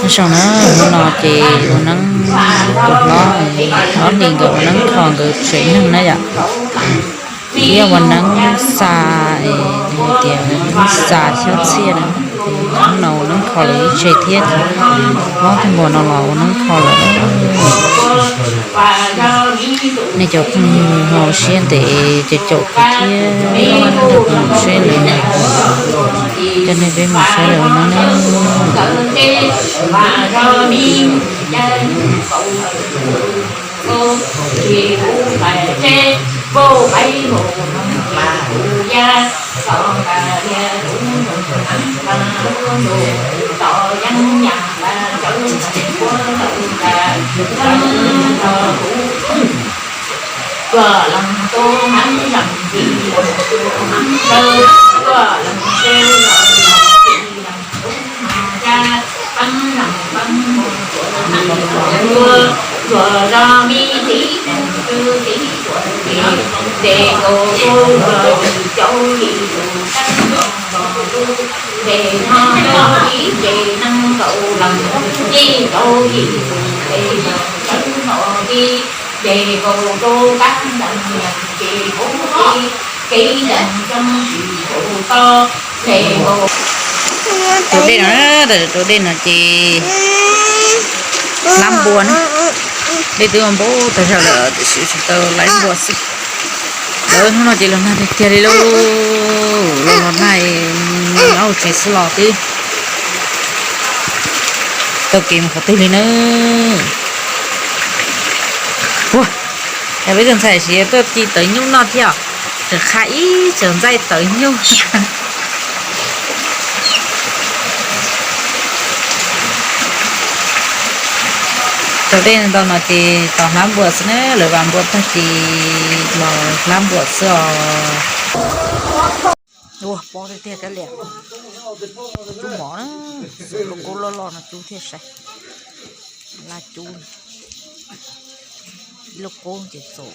Nyob zoo na, hnub no ces ua neeb, tus hlob, hlob Hli nkawd ua neeb kho nkawd tsev neeg na yom. Thiab ua neeb xa, hais tias xa xyab txhiaj na. Hnub no ua neeb kho lawm ib tse thiab ces hlob tus npua no los ua neeb kho lawm. Nej cov phooj ywg ho siab ntev ces caum kuv thiab, mus seb lawv, coj nej peb mus saib lawv ua neeb na. Tus dej no, tus dej no ces hlab npua na. Dej twb ua npau tag zog lawm tiam sis tsis tau laib npua xwb. Lawv hnub no ces los nag tiag tiag li lauj. Los los nag, ob tsev xwb los twb tau kev mus qhov twg li na. Ua, yog peb tus ntxhais siv tuaj ci tawv nyuj noj thiab, tseem qha ib txoj ntxaij tawv nyuj. Tus dej ntau no ces tos hlab npua xwb na, lawv vam npua tag ces los hlab npua xwb os. Ua pob tiag tiag kab liam. Cub mov na, lub kub loj loj no cub thiaj sai. Laj cub, ib lub kub ces txaus.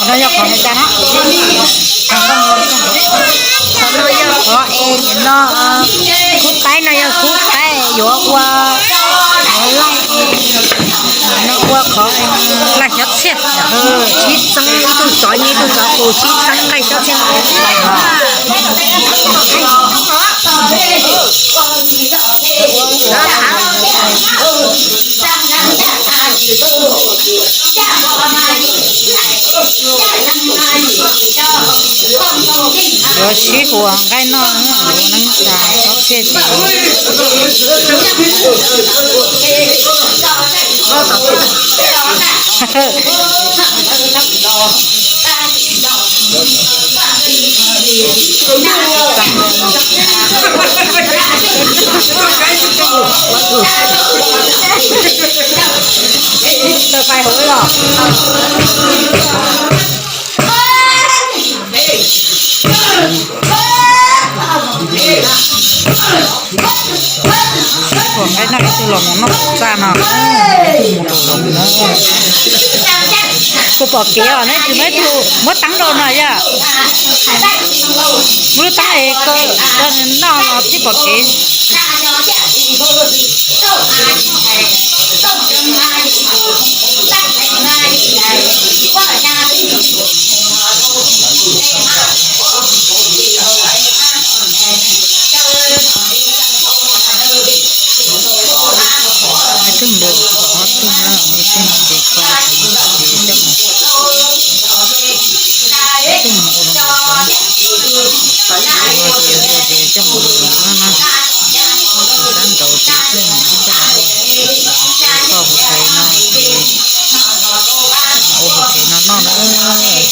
No yog qhov hais cas na? Qhov no yog qhov es nim no khub qaib no yog khub qaib yuav ua, yuav laij, no ua qhov laij xyab txhiaj. Sib txeeb ib tug tsov nyiaj ib tug tsov qus sib txeeb laij xyab txhiaj. Yuav sib huas nqaij noj, ua neeb xa xyab txhiaj ces Ua nqaij noj ib tug los mus noj txaj no, mus rau zoov no. Puas pom kev os, neb tsis muaj ib tug muab teeb rau no yog? Muab lub teeb es koj noj los thiaj pom kev. Ib tug npua, ob tug na, ib tug ces kho, ces coj mus, ib tug mus ua, ua ces ua ces coj mus ua na, sab nraud ces coj mus ua, kho hauv tsev no ces ua hauv tsev no noj na.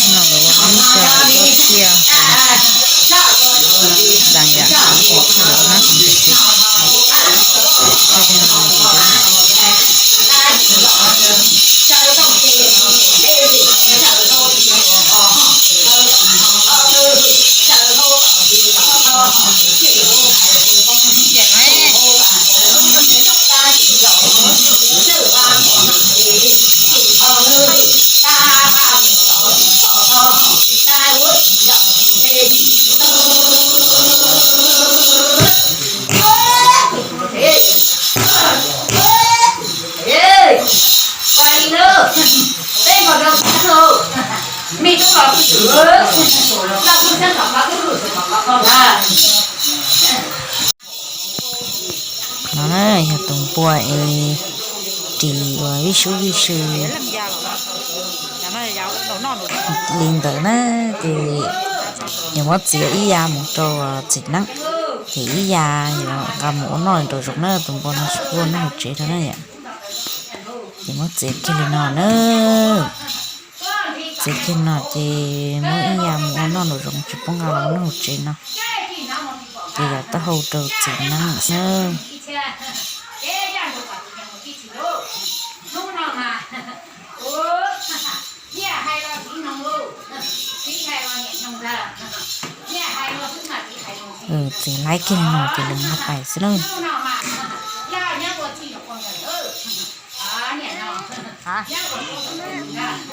No na yog tus npua es ris uas vij sub vij sw li ntawd na, ces yuav muab txiav ib ya mus rau txiv neeb, ces ib ya yuav nqa mus ua noj nraum zoov na, tus npua no tsis pub ua noj hauv tsev rau na yom. Ces muab txiav kiag li no na. Txiav kiag no ces muab ib ya mus ua noj nraum zoov, tsis pub nqa los ua noj hauv tsev no. Ces yog taub hau rau txiv neeb na. Txiav laib kiag li no ces lawv nqa pais xwb na.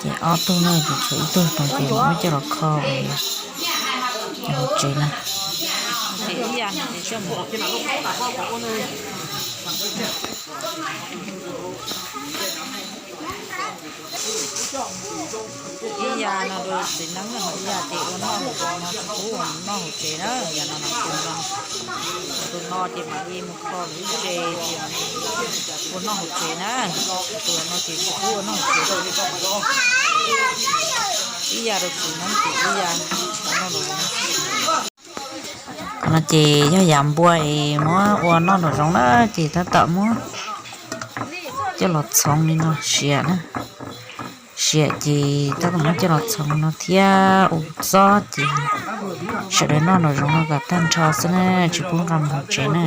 Ces ob tug no ces tshuav ib tug no ces muab coj los kho hauv tsev na. Ib ya no rau txiv neeb, ho ib ya ces ua noj hauv tsev no, tsis pub ua noj hauv tsev na. Yam no no ces tus no ces mam li mus kho lawv lub tsev ces ua noj hauv tsev na. Tus no ces tsis pub ua noj hauv tsev rau. Ib ya rau txiv neeb ces ib ya ua noj nraum zoov. Qhov no ces yog yav npua es muab ua noj nraum zoov na, ces tab tom muab coj los txhoov li no siav na. Siav ces tab tom muab coj los txhoov no thiab ua txob ces sawv daws noj nraum zoov no kom tag nrho xwb na, tsis pub nqa mus hauv tsev na.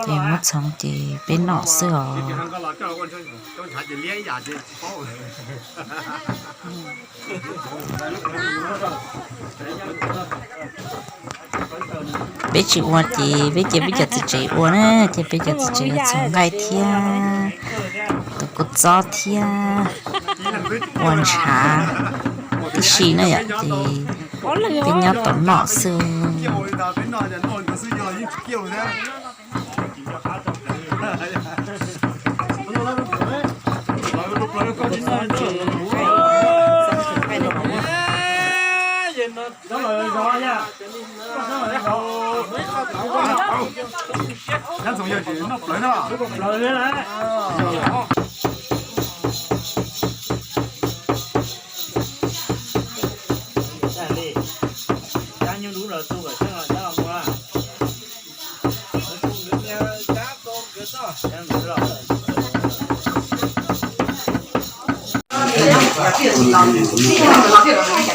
Ces muab txhoov ces peb noj xwb os. Peb tsis ua ces peb cia peb cov txiv tsev ua na, ces peb cov txiv tsev txhoov nqaij thiab, tus kua txob thiab, ua ntshav tib si na yom, ces peb nyob tom noj xwb.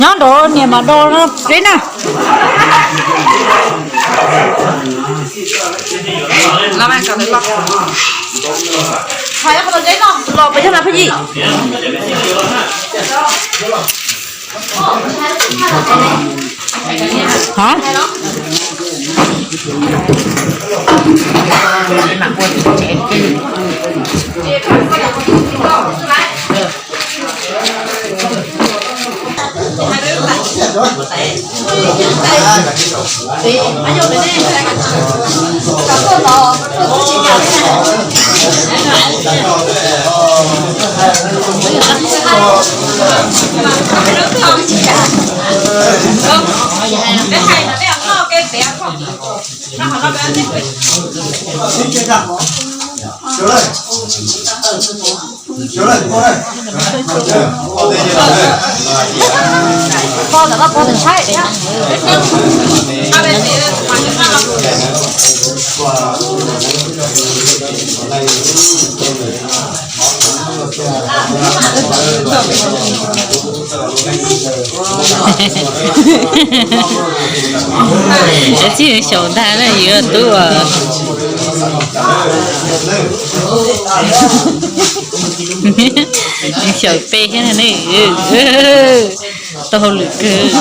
Nyob nraud niam mam do no peb na. Los pes yog mas pheej yim. Hả? Tsis xyaum ntag na, yus tub as. Xyaum peb thiab ne. Tau hauj lwm kawg.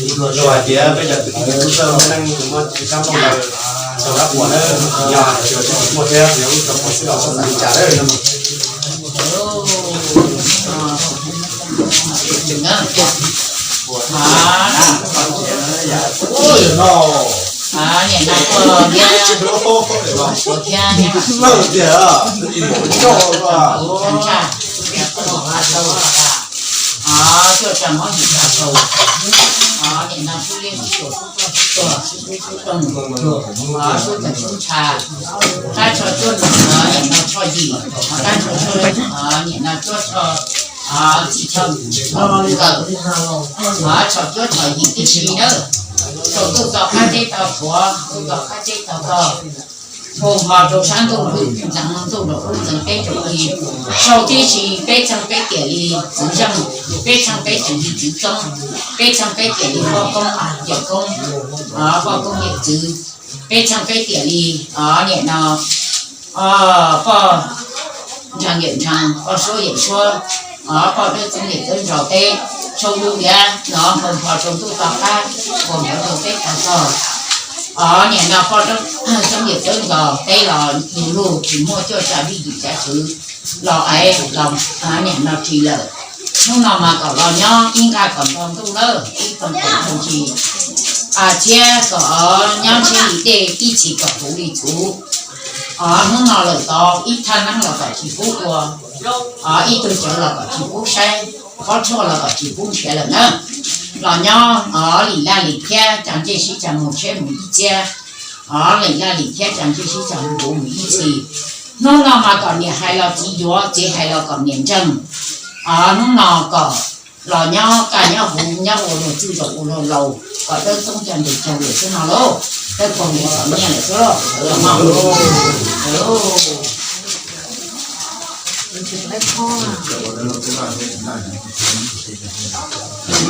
Luag hais tias peb cov kwv tij tub sab muaj neej muaj tsis kab nplooj ntawd, txog dab qhuas na, yog hais tias tsis muaj thiab yog lub txoj qhuas xwb los txhob xav li cas lawm no. Niam no tuaj thiab, tuaj thiab, tuaj tsa mob yim tsa saud, niam no sub liab sub tuam sub toj sub tuag sub tub sub roog, sub txeem sub ntsha, qab tsho cuaj, niam no tsho yim, qab tsho cuaj, niam no cuaj tsho, txi tsho, nkawm, tsho cuaj tsho yim tib si na, tsaus ntuj txog qab teb tau suav, ntuj txog qab teb tau tog, hu hmo rau sab ntuj ntxeev ntuj rau ub ntxeev peb rau i, sau tib si peb txheej peb tiam li txwv zeej, peb txheej peb tiam li txwv txoob, peb txheej peb tiam li poj koob yawm koob, poj koob yawm txwv, peb txheej peb tiam li, niam no, poj nrag yawm nrag, poj suab yawm suab, poj dawb txoob yawm dawb ntsaus teb, sau lub liab no hu hmo rau ntuj tau qab, hu hmo rau peb tau tog. Niam no poj dawb txoob yawm dawb ntsaus teb los lug lug tsis muaj cuaj tsa vij yim cav txwv los es los niam no ris lawm. Hnub no mas kom los nyob ib nqaj kom nto ntuj lawm ib tog kom nto ntsis, txhiab kom nyob ntshiab li dej ib txhis kom puv li txhuv. Hnub no lawm tod ib thaj neeb los kom tsis pub ua, ib tug cawv los kom tsis pub saib, pob tshuaj los kom tsis pub nrhiav lawm na. Los nyob lim laj lim thiab cas ncej sib cas mus tsheb mus ib txhiab, lim laj lim thiab cas ncej sib cas mus huv mus ib txhis. Hnub no mas kom niam hais los txiv yuav, txiv hais los kom niam ntseeg. Hnub no kom los nyob kaj nyob huv nyob ua luag txwj zaum ua luag laus, kom dawb txoob cog ntes cog lwm xwb no lauj. Dawb paug ntes txom nyaj lawm xwb lauj. Sib zog nrho los yog sib haum na, haum thiaj li los siav ntsia.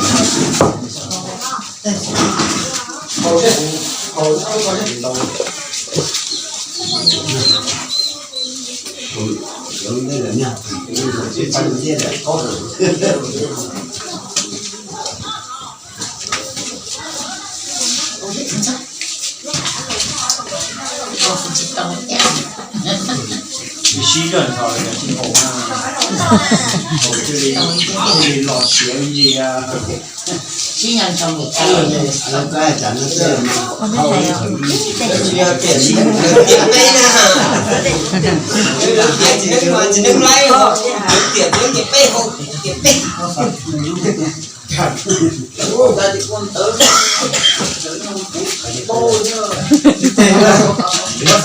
Sib nco ntsoov mus tau. Tiam txiv neeb mas txiv neeb laib os, tiam txiv neeb ces peb hau, tiam peb. Ntev nyuag los. Tus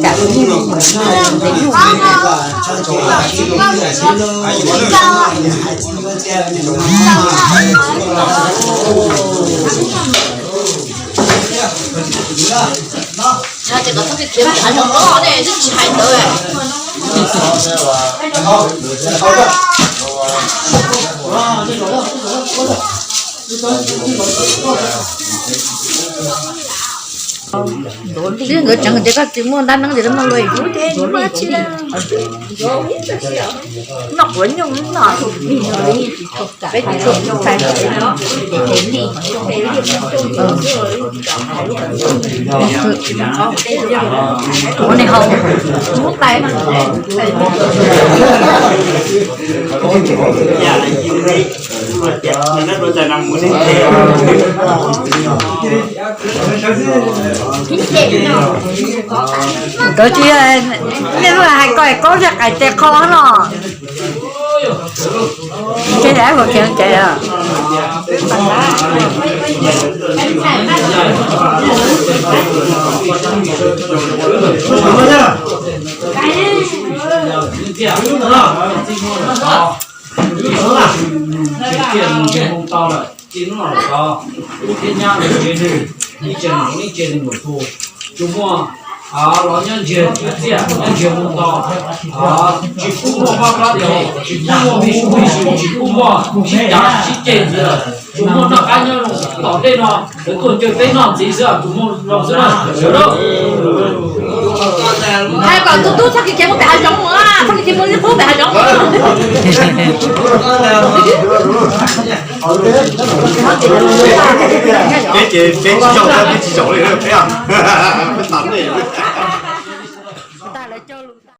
tag nim no ntev nyuag ces kom ntev nyuag, ntev nyuag. Ces kom txhob tias khiav nram no ne, twb tsis hais ntawd. Twb nkawd tseev ces koj tsis muaj dab neeb ces koj noj luag. Noj quav nyuj no. Ua ne hau, muab tais. Nkawd tsis, nej lub hais ko qaub thiaj qais tes qho no. Ces yam ua kiag ces Ib txhia mus nrhiav moo tau lawm, txij hnub no los txog lub thiab nyab los nrhiav nws, ib txhia mus ib txhia nws mus hu. Tsuas muaj los nyob ntsiag tub txiaj, nyob ntsiag moo tau, tsis pub muaj pab plab tau, tsis pub muaj me sub me sub, tsis pub muaj sib cav sib ceg ntxiv lawm. Tsuas muaj noj qab nyob zoo tom ntej no, lawv tuaj caw peb noj ntxiv xwb, tsuas muaj zoo xwb na, sawv daws. Hais kom tus tub txhob kis khiav mus pem hav zoov mus, txhob kis khiav mus li qub pem hav zoov. Peb ces peb tsis zaum, peb tsis zaum li, peb tam nej.